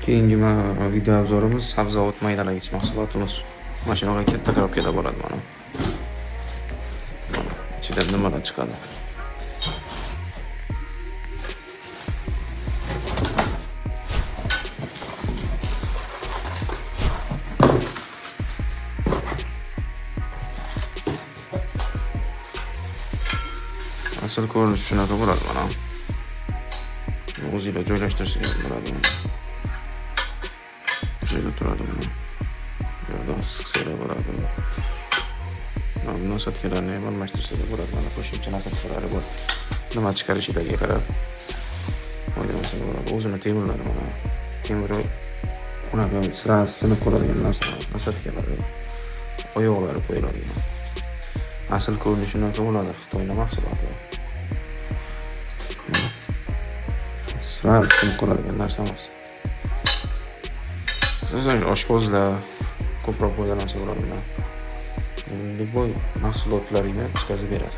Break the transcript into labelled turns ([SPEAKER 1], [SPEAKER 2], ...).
[SPEAKER 1] Keyingi video обзор imiz sabzavot maydalagich mahsulotimiz. Mana shunaqa katta korobkada bo'ladi mana. Mana ichidan nimalar chiqadi. Asl ko'rinishi shunaqa bo'ladi mana. O'zinglar joylashtirsangiz bo'ladi mana. Joyda turadi mana. Bu yerdan siqsanglar bo'ladi. Mana bu насадка larni ham almashtirsalar bo'ladi. Mana qo'shimcha насадка lari bor. Nima chiqarishilarga qarab foydalansa bo'ladi. O'zini temirlari mana. Temiri unaqa сразу sinib qoladigan narsa, насадка lari, oyoqlari qo'yiladigan. Asl ko'rinishi shunaqa bo'ladi Xitoyning mahsuloti. Сразу sinib qoladigan narsa emas. Asosan oshpazlar ko'proq foydalansa bo'ladi bundan. Любой mahsulotlaringni chiqazib beradi.